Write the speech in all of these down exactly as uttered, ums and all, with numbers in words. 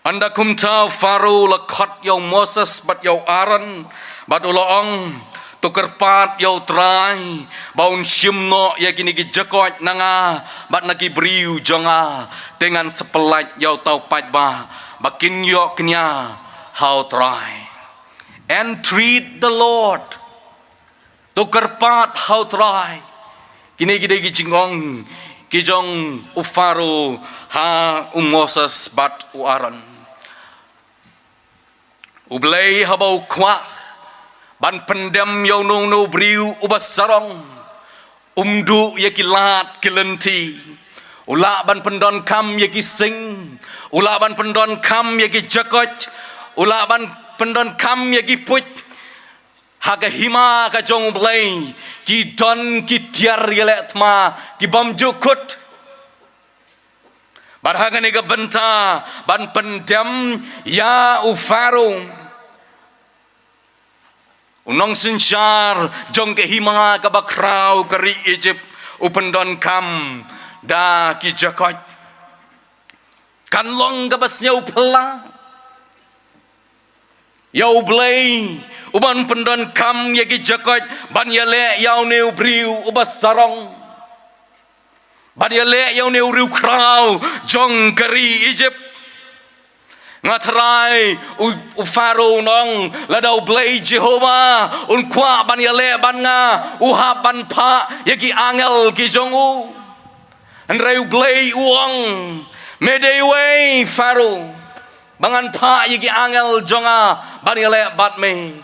Ynda kumta u Pharaoh u la khot ïa u Moses bad ïa u Aaron, bad u la ong, to kyrpad ïa u Trai ba un shim noh ïa kine ki jakoit na nga bad na ki briew jong nga, te ngan sa pyllait ïa uta u paidbah ba kin ïoh kñia ha u Trai. Entreat the Lord. To kyrpad ha u Trai. Kine ki dei ki jingong ki jong u Pharaoh ha u Moses bad u Aaron. U Blei haba u kwah ban pyndem ïa uno uno u briew uba sarong, um duh ïa ki lad ki lynti. U lah ban pyndonkam ïa ki sing, u lah ban pyndonkam ïa ki jakoit, u lah ban pyndonkam ïa ki puit. Ha ka hima ka jong u Blei ki don ki tiar ïaleh thma ki bym ju kut. Bad ha kane ka bynta ban pyndem ïa u Pharaoh, u nongsynshar jong ka hima kaba khraw ka ri Egypt, u pyndonkam da ki jakoit. Kan long kaba sngewphylla ïa u Blei u ban pyndonkam ïa ki jakoit ban ïaleh ïa une u briew uba sarong, ban ïaleh ïa une u riewkhraw jong ka ri Egypt. Nga tharai u, u Pharaoh u ong, lada u Blei Jehobah un kwah ban ïaleh bad nga, u hap ban phah ïa ki angel ki jong u. Hynrei u Blei u ong, me dei uei Pharaoh ba ngan phah ïa ki angel jong nga ban ïaleh bad me?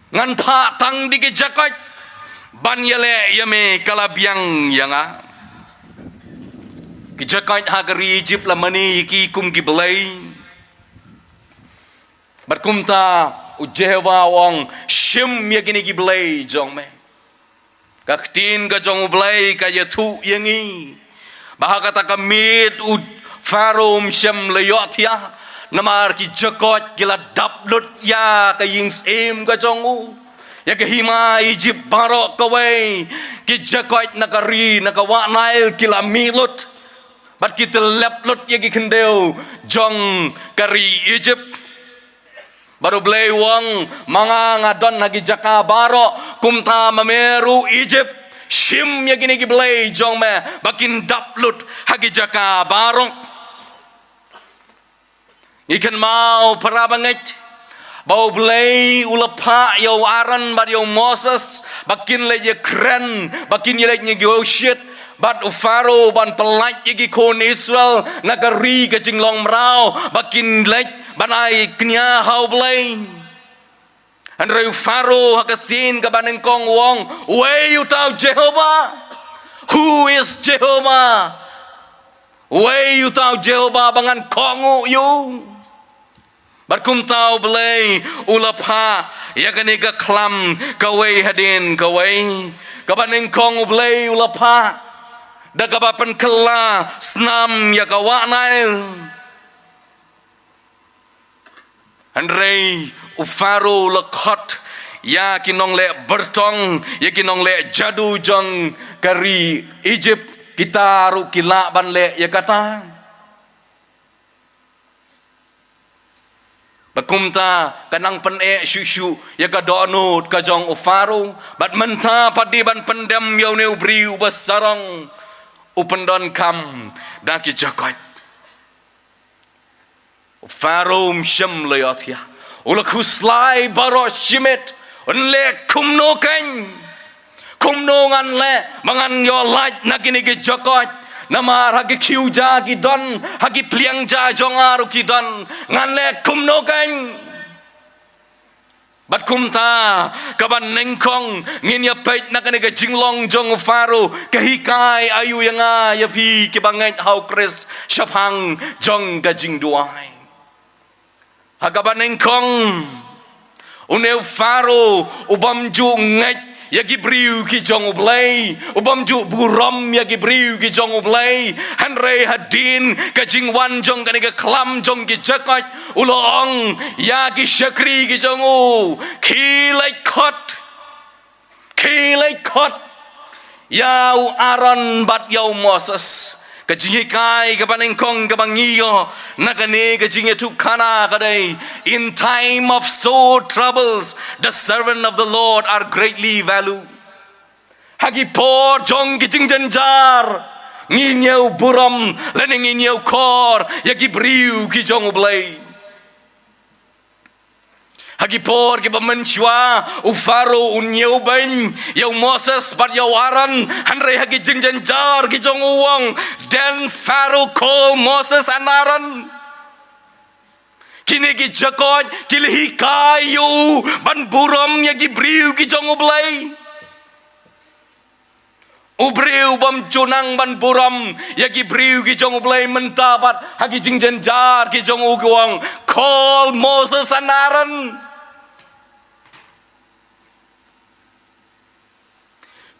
Ngan phah tang da ki jakoit ban ïaleh ïa me, ka la biang ïa nga. Ki jakoit ha ka ri Egypt la mane ïa ki kum ki blei. Bad kumta u Jehobah u ong, shim ïa kine ki blei jong me. Ka ktien ka jong u Blei ka ïathuh ïa ngi ba ha kata ka miet u Pharaoh um shym la ïohthiah, namar ki jakoit ki la dap lut ïa ka ïingsyiem ka jong u. Ïa ka hima Egypt baroh kawei, ki jakoit na ka ri, na ka wah Nail ki la mih lut. Bad ki tylep lut ïa ki khyndew jong ka ri Egypt. Bad u Blei u ong, ma nga nga don ha ki jaka baroh, kumta ma me ruh Egypt, shim ïa kine ki blei jong me ba kin dap lut ha ki jaka baroh. Ngi kynmaw para bangeit ba u Blei u la phah ïa u Aaron bad ïa u Moses ba kin leit ïakren, ba kin ïaleit negotiate bad u Pharaoh ban pyllait ïa ki khun Israel na ka ri ka jinglong mraw, ba kin leit ban ai kñia ha u Blei. Hynrei u Pharaoh ha ka sien kaba nyngkong u ong, uei uta u Jehobah? Who is Jehovah? Uei uta u Jehobah ba ngan kohnguh ïa u? Bad kumta u Blei u la phah ïa kane ka khlam kawei hadien kawei. Kaba nyngkong u Blei u la phah da kaba pynkylla snam ïa ka wah Nail. Hynrei u Pharaoh u la khot ïa ki nongleh byrtong, ïa ki nongleh jadu jong ka ri Egypt, kita ruh ki lah ban leh ïa kata. Bad kumta ka nang pyneh shuh shuh ïa ka dohnud ka jong u Pharaoh, bad mynta pat dei ban pyndem ïa une u briew uba sarong, u pyndonkam da ki jakoit. U Pharaoh um shym la ïohthiah. U la khuslai baroh shimet. Un leh kumno kein? Kumno ngan leh ba ngan ïoh lait na kine ki jakoit? Namar ha ki khiew ja ki don, ha ki pliang ja jong nga ruh ki don. Ngan leh kumno kein? Bad kumta, kaba nyngkong ngin ïa peit na kane ka jinglong jong u Pharaoh, ka hikai aïu ïa nga ïa phi kiba ngeit ha u Khrist shaphang jong ka jingduwai. Ha kaba nyngkong, une u Pharaoh u bym ju ngeit ïa ki briew ki jong u Blei, u bym ju burom ïa ki briew ki jong u Blei. Hynrei hadien ka jingwan jong kane ka khlam jong ki jakoit, u la ong ïa ki shakri ki jong u, khie leit khot, khie leit khot ïa u Aaron bad ïa u Moses. Ka jinghikai kaba nyngkong kaba ngi ïoh na kane ka jingïathuhkhana ka dei, in time of sore troubles, the servant of the Lord are greatly valued. Ha ki por jong ki jingjynjar, ngin ïoh burom lane ngin ïoh kor ïa ki briew ki jong U Blei. Ha ki por kiba mynshuwa, u Pharaoh un ïoh beiñ ïa u Moses bad ïa u Aaron, hynrei ha ki jingjynjar ki jong u, u ong, "Then Pharaoh called Moses and Aaron." Kine ki jaka ki la hikai ïa u ban burom ïa ki briew ki jong U Blei. U briew bym ju nang ban burom ïa ki briew ki jong U Blei mynta pat ha ki jingjynjar ki jong u, ki ong, "Call Moses and Aaron."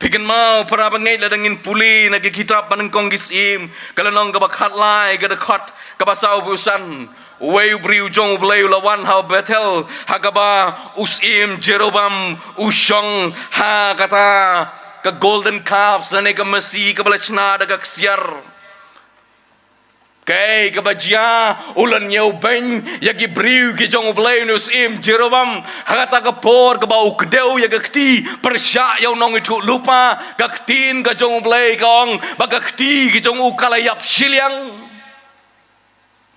Phi kynmaw para bangeit, lada ngin pule na ki kitab ba nyngkong ki Syiem, ka lynnong kaba khatlai, ka dkhot kaba sawphew san. Uwei u briew jong U Blei u la wan ha Bethel, ha kaba u Syiem Jeroboam u shong ha kata ka golden calf, lane ka masi kaba la shna da ka ksiar. Kaei kaba jia? U la ïoh beiñ ïa ki briew ki jong U Blei, une u Syiem Jeroboam, ha kata ka por kaba u kdew ïa ka kti pyrshah ïa u nongïathuhlypa, ka ktien ka jong U Blei ka ong ba ka kti ka jong u ka la ïap shiliang.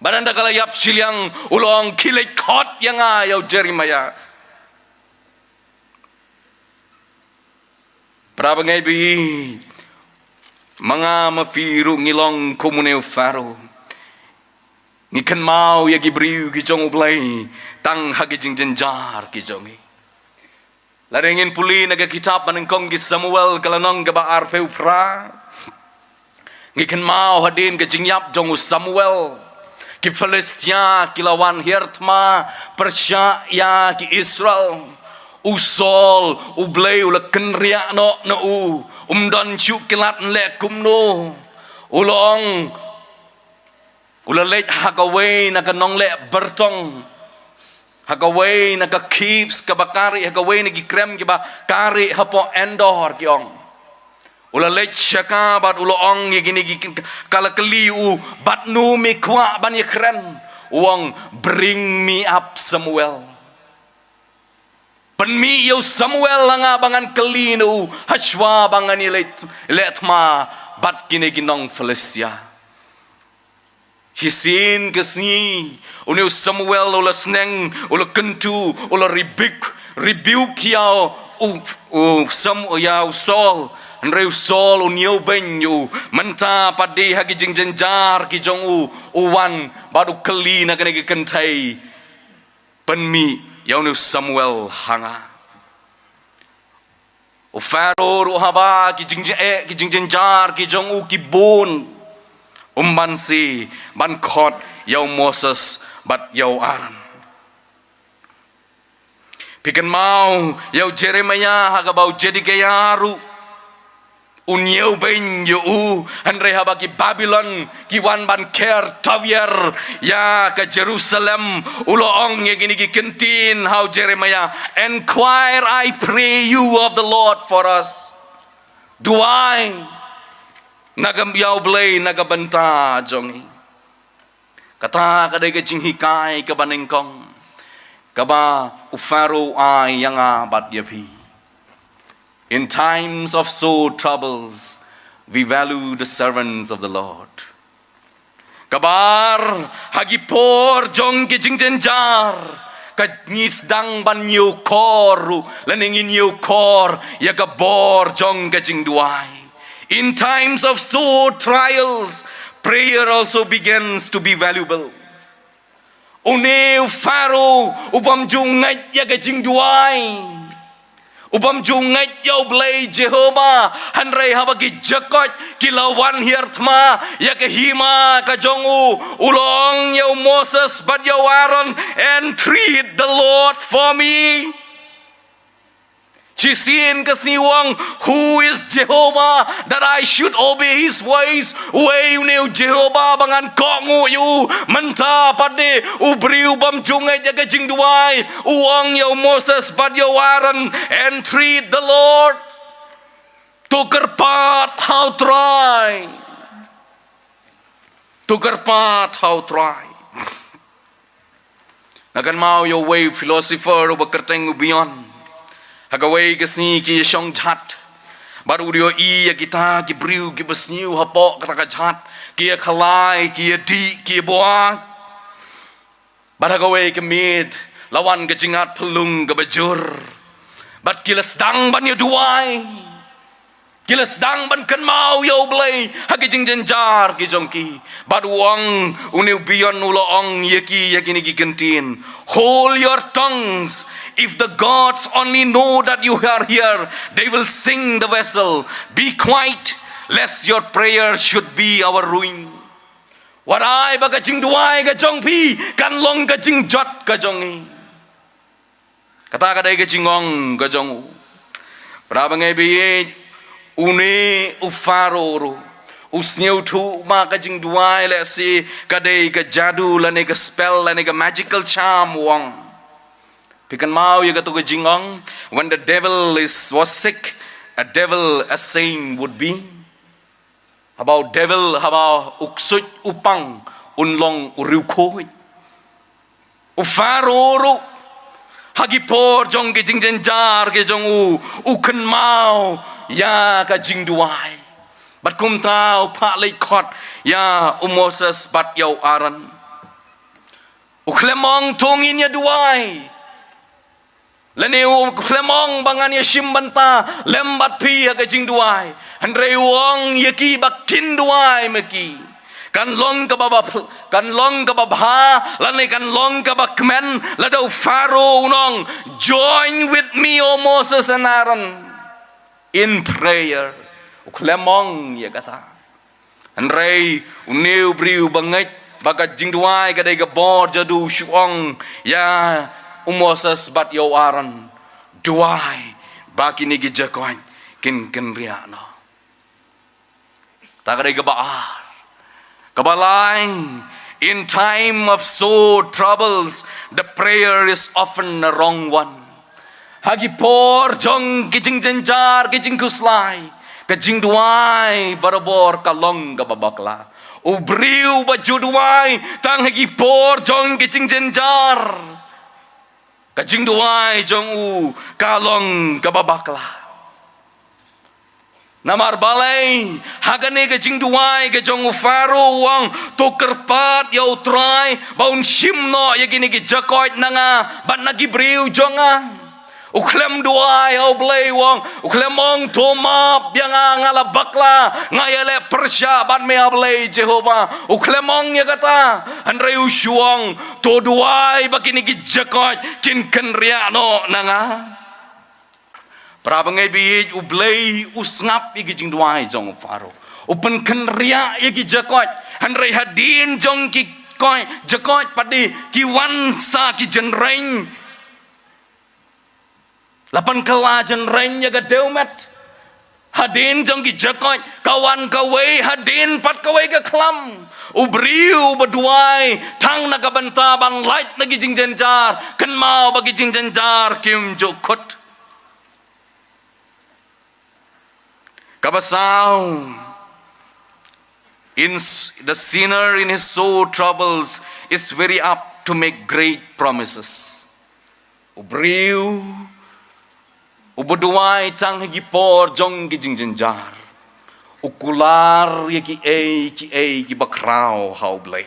Bad ynda ka la ïap shiliang, u la ong, "Khie leit khot ïa nga ïa u Jeremiah." Para bangeit, ma nga ma phi ruh ngi long kum une u Pharaoh. Ngi kynmaw ïa ki briew ki jong U Blei tang ha ki jingjynjar ki jong ngi. Lada ngin pule na ka kitab ba nyngkong ki Samuel, ka lynnong kaba arphew phra, ngi kynmaw hadien ka jingïap jong u Samuel, ki Philistia ki la wan hiar thma pyrshah ïa ki Israel. U Saul, U Blei u la kynriah noh na u, um don shuh ki lad leh kumno. U la ong, u la leit ha kawei na ka nongleh byrtong, ha kawei na ka caves kaba ka rieh, ha kawei na ki krem kiba ka rieh hapoh Endor, ki ong. U la leit sha ka bad u la ong ïa kine ki, ka la kylli u, "Bad no me kwah ban ïakren?" U ong, "Bring me up Samuel." Pynmih ïa u Samuel ha nga ba ngan kylli na u, hashwa ba ngan ïaleh, leh thma bad kine ki nong Philistia. Shisien ka sngi, une u Samuel u la sneng, u la kyntu, u la rebuke, rebuke ïa u, u Sam-, ïa u Saul. Hynrei u Saul un ïoh beiñ ïa u. Mynta pat de ha ki jingjynjar ki jong u, u wan bad u kylli na kane ka kynthei, "Pynmih ïa une u Samuel ha nga." U Pharaoh ruh haba ki jing-, eh, ki jingjynjar ki jong u ki bun, um banse ban khot ïa u Moses bad ïa u Aaron. Phi kynmaw ïa u Jeremiah, ha kaba u Zedekiah ruh un ïoh beiñ ïa u, hynrei haba ki Babilon ki wan ban ker tawiar ïa ka Jerusalem, u la ong ïa kine ki ktien ha u Jeremiah, "Enquire, I pray you, of the Lord for us." Duwai na ka, ïa u Blei na ka bynta jong ngi. Kata ka dei ka jinghikai kaba nyngkong kaba u Pharaoh u ai ïa nga bad ïa phi. In times of sore troubles, we value the servants of the Lord. Kaba ar, ha ki por jong ki jingjynjar, ka ngi sdang ban ïoh kor ruh, lane ngin ïoh kor ïa ka bor jong ka jingduwai. In times of sore trials, prayer also begins to be valuable. Une u Pharaoh u bym ju ngeit ïa ka jingduwai, u bym ju ngeit ïa u Blei Jehovah, hynrei haba ki jaka ki la wan hiar thma ïa ka hima ka jong u, u la ong ïa u Moses bad ïa u Aaron, "Entreat the Lord for me." Shisien ka sngi u ong, "Who is Jehovah that I should obey his voice?" Uei une u Jehovah ba ngan kohnguh ïa u? Mynta pat de u briew bym ju ngeit ïa ka jingduwai, u ong ïa u Moses bad ïa u Aaron, "Entreat the Lord." To kyrpad ha u Trai. To kyrpad ha u Trai. Nga kynmaw ïa uwei u philosopher uba kyrteng u Bion. Ha kawei ka sngi ki ïa shong jhat. Bad u dei ïa kita ki briew kiba sniew hapoh kata ka jhat. Ki ïa khalai, ki ïa dih, ki ïa buaid. Bad ha kawei ka miet la wan ka jingat phyllung kaba jur. Bad ki la sdang ban ïa duwai. Ki la sdang ban kynmaw ïa u Blei ha ki jingjynjar ki jong ki. Bad u ong, une u Bion u la ong ïa ki ïa kine ki kyntien. Hold your tongues. If the gods only know that you are here, they will sink the vessel. Be quiet, lest your prayer should be our ruin. Wat ai ba ka jingduwai ka jong phi kan long ka jingjot ka jong ngi. Kata ka dei ka jingong ka jong u. Para bangeit ba ïeit, une u Pharaoh ruh u sngewthuh ba ka jingduwai lehse ka dei ka jadu lane ka spell lane ka magical charm, u ong. Phi kynmaw ïa kato ka jingong, when the devil is was sick, a devil a saint would be. Haba u devil, haba u ksuid u pang, un long u riewkhuid. U Pharaoh ruh ha ki por jong ki jingjynjar ki jong u, u kynmaw ïa ka jingduwai. Bad kumta u phah leit khot ïa u Moses bad ïa u Aaron. U khlem ong to ngin ïa duwai. Lane u khlem ong ba ngan ïa shim bynta lem bad phi ha ka jingduwai. Hynrei u ong ïa ki ba kin duwai ma ki. Kan long kaba ba, kan long kaba bha lane kan long kaba kmen lada u Pharaoh un ong, "Join with me, O Moses and Aaron, in prayer." U khlem ong ïa kata. Hynrei une u briew ba ngeit ba ka jingduwai ka dei ka bor jadu, u shu ong ïa u Moses bad ïa u Aaron, duwai ba kine ki jakoit kin kynriah noh. Ta ka dei kaba ar. Kaba lai, in time of sore troubles, the prayer is often a wrong one. Ha ki por jong ki jingjynjar, ki jingkhuslai, ka jingduwai barabor ka long kaba bakla. U briew ba ju duwai tang ha ki por jong ki jingjynjar, ka jingduwai jong u ka long kaba bakla. Namar balei, ha kane ka jingduwai ka jong u Pharaoh u ong, to kyrpad ïa u Trai ba un shim noh ïa kine ki jakoit na nga bad na ki briew jong nga. U khlem duwai ha u Blei u ong, u khlem ong to map ïa nga, nga la bakla, nga ïaleh pyrshah bad me ha Blei Jehobah. U khlem ong ïa kata, hynrei u shu ong to duwai ba kine ki jakoit kin kynriah noh na nga. Para bangeit ba ïeit, u Blei u sngap ïa ki jingduwai jong u Pharaoh. U pynkynriah ïa ki jakoit. Hynrei hadien jong ki koit, jakoit pat de ki wan sa ki jynrein. La pynkylla jynrein ïa ka dewmet. Hadien jong ki jakoit ka wan kawei, hadien pat kawei ka khlam. U briew ba duwai tang na ka bynta ban lait na ki jingjynjar, kynmaw ba ki jingjynjar kim ju kut. Kaba saw, in s-, the sinner in his sore troubles is very apt to make great promises. U briew uba duwai tang ha ki por jong ki jingjynjar, u kular ïa kiei kiei kiba khraw ha u Blei.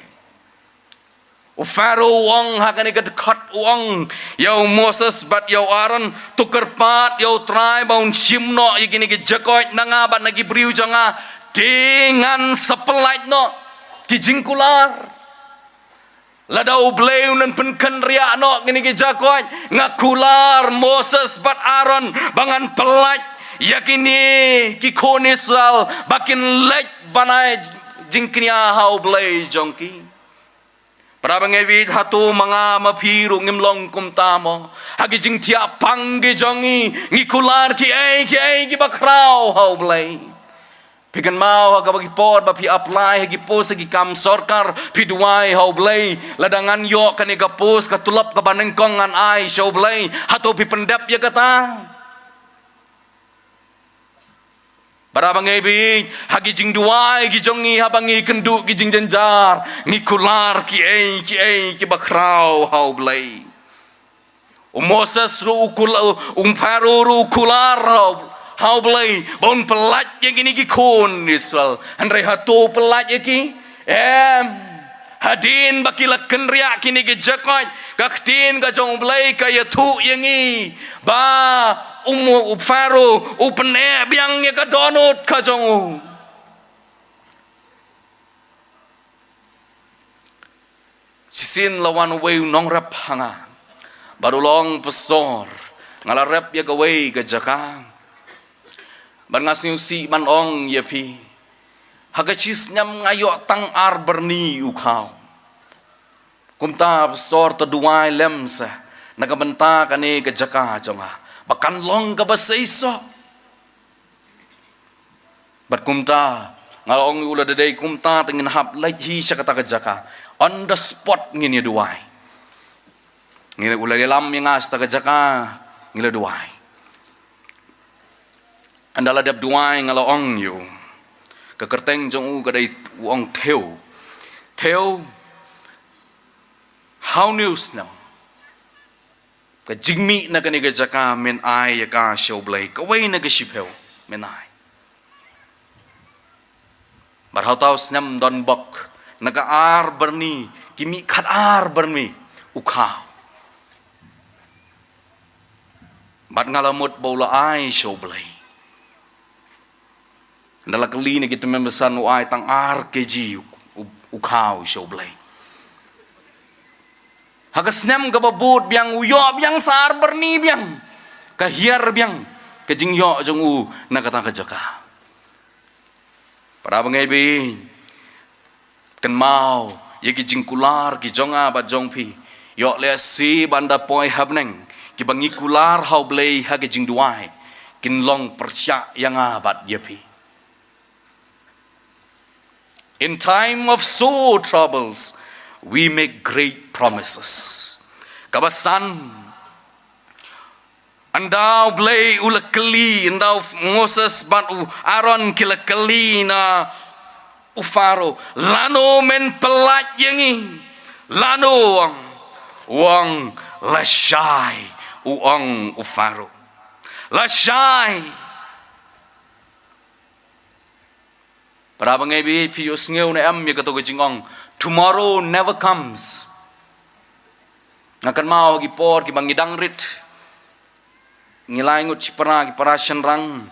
U Pharaoh u ong ha kane ka dkhot, u ong ïa u Moses bad ïa u Aaron, to kyrpad ïa u Trai ba un shim noh ïa kine ki jakoit na nga bad na ki briew jong nga, te ngan sa pyllait noh ki jingkular. Lada u Blei un pynkynriah noh kine ki jakoit, nga kular Moses bad Aaron ba ngan pyllait ïa kine ki khun Israel ba kin leit ban ai jingkñia ha u Blei jong ki. Para bangeit, hato ma nga ma phi ruh ngim long kumta mo? Ha ki jingthiah pang ki jong ngi, ngi kular kiei kiei kiba khraw ha u Blei. Phi kynmaw ha kaba ki por ba phi apply ha ki post ha ki kam sorkar, phi duwai ha u Blei, lada ngan ïoh kane ka post, ka tulop kaba nyngkong ngan ai sha u Blei. Hato phi pyndep ïa kata? Para bangeit, ha ki jingduwai ki jong ngi, haba ngi kynduh ki jingjynjar, ngi kular kiei kiei kiba khraw ha U Blei. U Moses ruh u kul-, u Pharaoh ruh u kular ha U Blei ba un pyllait ïa kine ki khun Israel. Hynrei hato u pyllait ïa ki? Em. Hadien ba ki la kynriah kine ki jaka, ka ktien ka jong U Blei ka ïathuh ïa ngi ba u Mo-, u Pharaoh u pynneh biang ïa ka dohnud ka jong u. Shisien la wan uwei u nongrep ha nga bad u la ong, "Pastor, nga la rep ïa kawei ka jaka bad nga sngewsih ban ong ïa phi, ha ka shi snem nga ïoh tang ar byrni u khaw. Kumta pastor, to duwai lem seh na ka bynta kane ka jaka jong nga ba kan long kaba seisoh." Bad kumta nga la ong ïa u, lada dei kumta te ngin hap leit hi sha kata ka jaka. On the spot ngin ïa duwai. Ngi la, u la ïalam ïa nga sha kata ka jaka, ngi la duwai. Ynda la dep duwai nga la ong ïa u, ka kyrteng jong u ka dei, u ong Theo. Theo, hynñiew snem ka jingmih na kane ka jaka men ai ïa ka sha U Blei, kawei na ka shiphew men ai. Bad ha uta u snem donbok, na ka ar byrni, ki mih khatar byrni u khaw. Bad nga la mut ba u la ai sha U Blei. Ynda la kylli na ki tymmen basan, u ai tang ar kg u, u, u khaw sha U Blei. Ha ka snem kaba bud biang u ïoh biang sa ar byrni biang. Ka hiar biang ka jingïoh jong u na kata ka jaka. Para bangeit, kynmaw ïa ki jingkular ki jong nga bad jong phi. Ïoh lehse ban da poi ha bneng, kiba ngi kular ha U Blei ha ki jingduwai kin long pyrshah ïa nga bad ïa phi. In time of sore troubles, we make great promises. Kaba san, ynda U Blei u la kylli, ynda u Moses bad u Aaron ki la kylli na u Pharaoh, "Lano men pyllait ïa ngi? Lano?" U ong, u ong, "Lashai," u ong u Pharaoh. "Lashai." Para bangeit, phi ïohsngew ne em ïa kato ka jingong, "Tomorrow never comes"? Nga kynmaw ha ki por kiba ngi dang rit, ngi lai ngut shipara, ki para shynrang.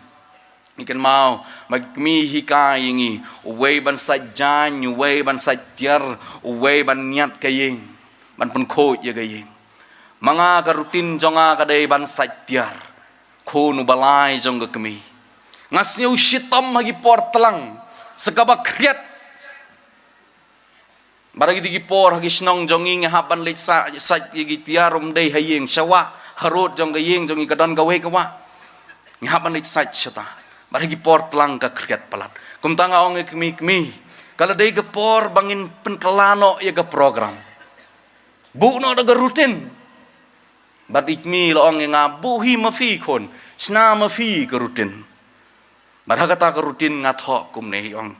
Ngi kynmaw ba ki kmie hikai ïa ngi, uwei ban sait jaiñ, uwei ban sait tiar, uwei ban niad ka ïing, ban pynkhuid ïa ka ïing. Ma nga ka routine jong nga ka dei ban sait tiar. Khun uba lai jong ka kmie. Nga sngew shitom ha ki por tlang, sa kaba khriat. Bad ha kito ki por ha ki shnong jong ngi, ngi hap ban leit sa-, sait ïa ki tiar, ym dei ha ïing, sha wah, harud jong ka ïing jong ngi ka don kawei ka wah. Ngi hap ban leit sait shata. Bad ha ki por tlang ka khriat palat. Kumta nga ong ïa ki kmie, kmie, ka la dei ka por ba ngin pynkylla noh ïa ka program. Buh noh da ka routine. Bad i kmie la ong ïa nga, "Buh hi ma phi khun, shna ma phi ka routine." Bad ha kata ka routine nga thoh kumne, i ong.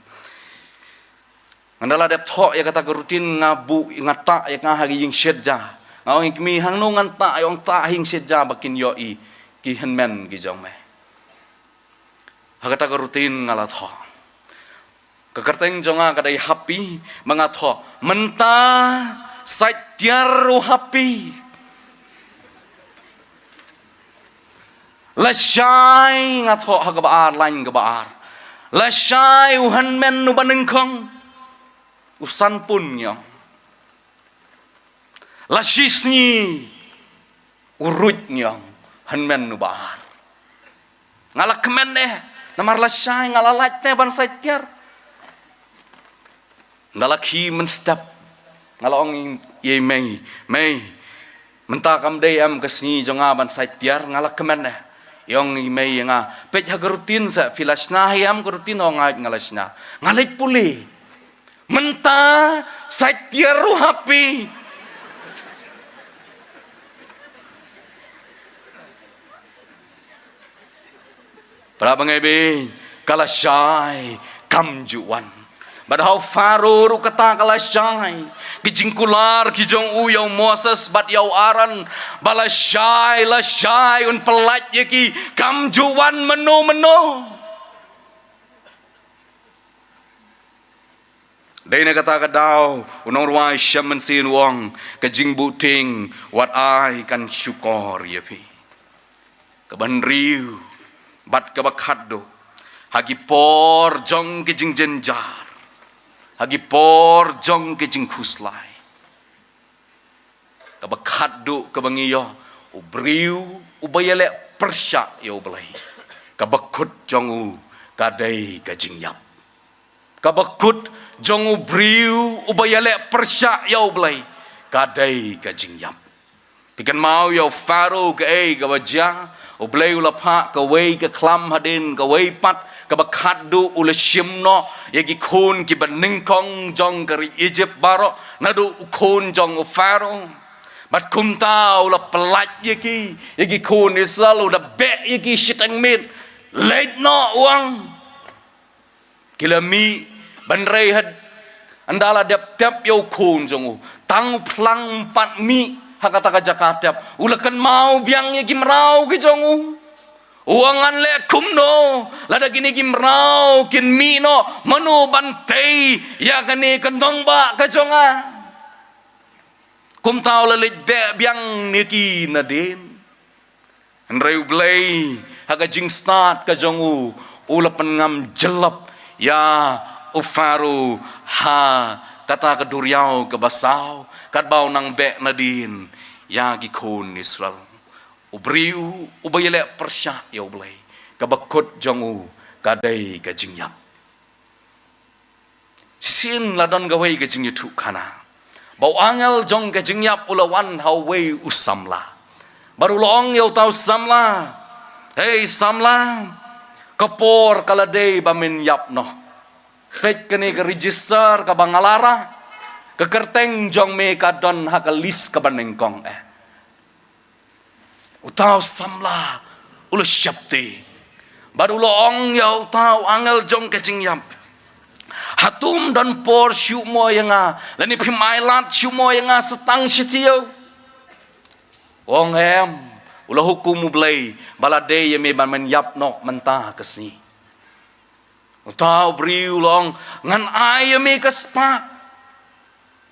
Ynda la dep thoh ïa kata ka routine nga buh, nga tah ïa ka ha ka ïing shet ja. Nga ong ïa i kmie, "Hangno ngan tah?" I ong, "Tah ha ïing shet ja ba kin ïohi ki hynmen ki jong me." Ha kata ka routine nga la thoh. Ka kyrteng jong nga ka dei Happy, ma nga thoh, "Mynta sait tiar u Happy. Lashai," nga thoh ha kaba ar, lain kaba ar. "Lashai u hynmen uba nyngkong, u sanpun," ngi ong. "Lashisngi u ruit," ngi ong, "hynmen uba ar." Nga la kmen eh, namar lashai nga la lait te ban sait tiar. Ynda la khie mynstep, nga la ong ïa i mei, "Mei, mynta kam dei em ka sngi jong nga ban sait tiar, nga la kmen eh." I ong i mei ïa nga, "Peit ha ka routine seh, phi la shna hi em ka routine?" Ong nga, "Nga la shna." Nga leit pule. "Mynta sait tiar u Happy." Para bangeit, ka lashai kam ju wan. Bad ha u Pharaoh ruh kata ka lashai. Ki jingkular ki jong u ïa u Moses bad ïa u Aaron, ba lashai lashai un pyllait ïa ki, kam ju wan mynno mynno. Dei na kata ka daw u nongrwai Shem Mynsiem u ong, ka jingbuhtieng wat ai kan shukor ïa phi. Kaba hynriew bad kaba khatduh, ha ki por jong ki jingjynjar, ha ki por jong ki jingkhuslai, kaba khatduh kaba ngi ïoh, u briew uba ïaleh pyrshah ïa U Blei, kaba kut jong u ka dei ka jingïap. Kaba kut jong u briew uba ïaleh pyrshah ïa U Blei, ka dei ka jingïap. Phi kynmaw ïa u Pharaoh kaei kaba jia? U Blei u la phah kawei ka khlam hadien kawei pat, kaba khatduh u la shim noh ïa ki khun kiba nyngkong jong ka ri Egypt baroh, naduh u khun jong u Pharaoh. Bad kumta u la pyllait ïa ki, ïa ki khun Israel, u da beh ïa ki shiteng miet. Leit noh, u ong. Ki la mih, hynrei hynda la dep tep ïa u khun jong u, tang u phlang um pat mih ha kata ka jaka tep, u la kynmaw biang ïa ki mraw ki jong u. U ong, ngan leh kumno lada kine ki mraw kin mih noh? Mano ban tei ïa kane ka nongbah ka jong nga? Kumta u la leit beh biang na ki nadien. Hynrei U Blei ha ka jingstad ka jong u, u la pynngam jyllop ïa u Pharaoh ha kata ka duriaw kaba saw, katba u nang beh nadien ïa ki khun Israel. U briew uba ïaleh pyrshah ïa U Blei, kaba kut jong u ka dei ka jingïap. Shisien la don kawei ka jingïathuhkhana, ba u angel jong ka jingïap u la wan ha uwei u samla. Bad u la ong ïa uta u samla, "Hei samla, ka por ka la dei ba men ïap noh. Peit kane ka register kaba nga la rah, ka kyrteng jong me ka don ha ka list kaba nyngkong eh." Uta u samla u la sheptieng. Bad u la ong ïa uta u angel jong ka jingïap, "Hato ym don por shuh mo ïa nga, lane phim ailad shuh mo ïa nga sa tang shi taïew?" U ong, "Em, u la hukum U Blei ba la dei ïa me ban men ïap noh mynta ka sngi." Uta u briew u la ong, "Ngan ai ïa me ka spah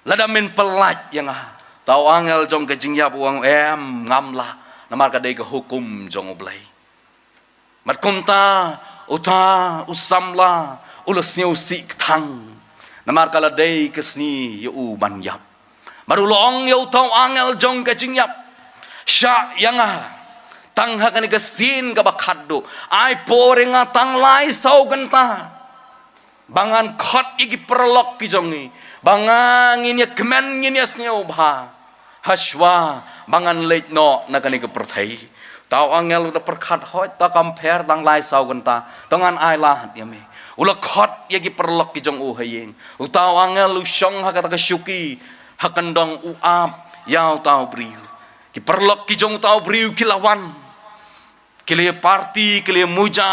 lada men pyllait ïa nga." Uta u angel jong ka jingïap u ong, "Em, ngam lah, namar ka dei ka hukum jong U Blei." Bad kumta uta u samla u la sngewsih kthang, namar ka la dei ka sngi ïa u ban ïap. Bad u la ong ïa uta u angel jong ka jingïap, "Shah ïa nga tang ha kane ka sien kaba khatduh, ai por ïa nga tang lai saw kynta, ba ngan khot ïa ki paralok ki jong ngi, ba nga ngin ïa kmen, ngin ïa sngewbha, hashwa ba ngan leit noh na kane ka pyrthei." Uta u angel u da pyrkhat, "Hooid, to kam pher, tang lai saw kynta, to ngan ailad ïa me." U la khot ïa ki paralok ki jong u ha ïing. Uta u angel u shong ha kata ka shuki ha kyndong, u ap ïa uta u briew. Ki paralok ki jong uta u briew ki la wan, ki la ïa party, ki la ïa muja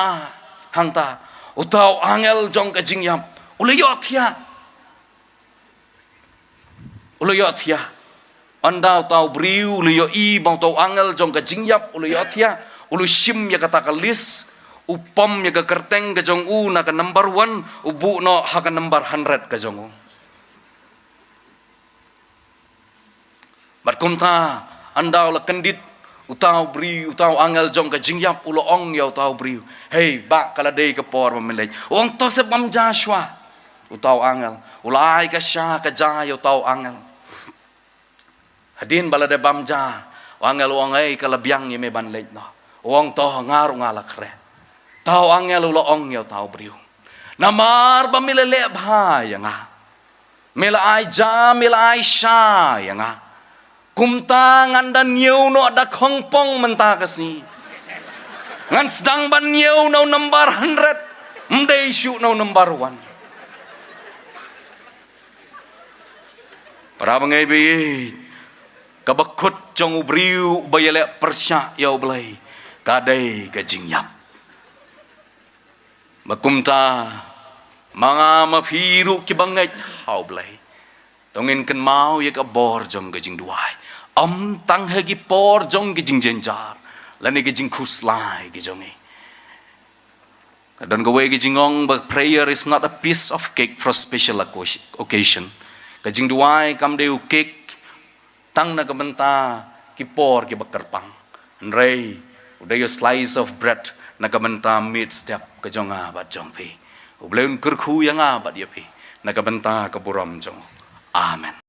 hangta. Uta u angel jong ka jingïap u la ïohthiah. U la ïohthiah. Ynda uta u briew u la ïohi ba uta u angel jong ka jingïap u la ïohthiah, u la shim ïa kata ka list, u pom ïa ka kyrteng ka jong u na ka number one, u buh noh ha ka number hundred ka jong u. Bad kumta, ynda u la kyndit, uta u briew, uta u angel jong ka jingïap u la ong ïa uta u briew, "Hei, ba ka la dei ka por ba men leit." U ong, "To sep bam ja shuwa." Uta u angel u la ai ka sha ka ja ïa uta u angel. Hadien ba la dep bam ja, u angel u ong, "Ei, ka la biang ïa me ban leit noh." U ong, "To, nga ruh nga la khreh." Uta u angel u la ong ïa uta u briew, "Namar ba me la leh bha ïa nga, me la ai ja, me la ai sha ïa nga. Kumta ngan da ñiew noh da khongpong mynta ka sngi. Ngan sdang ban ñiew na u number hundred, ym dei shuh na u number one." Para bangeit, kaba kut jong u briew uba ïaleh pyrshah ïa U Blei ka dei ka jingïap. Ba kumta, ma nga ma phi ruh ki bangeit ha U Blei, to ngin kynmaw ïa ka bor jong ka jingduwai, ym tang ha ki por jong ka jingjynjar lane ka jingkhuslai ka jong ngi. Ka don kawei ka jingong ba prayer is not a piece of cake for a special occasion. Ka jingduwai kam dei u cake tang na ka bynta ki por kiba kyrpang, hynrei u dei u slice of bread na ka bynta miet step ka jong nga bad jong phi. U Blei un kyrkhu ïa nga bad ïa phi na ka bynta ka burom jong u. Amen.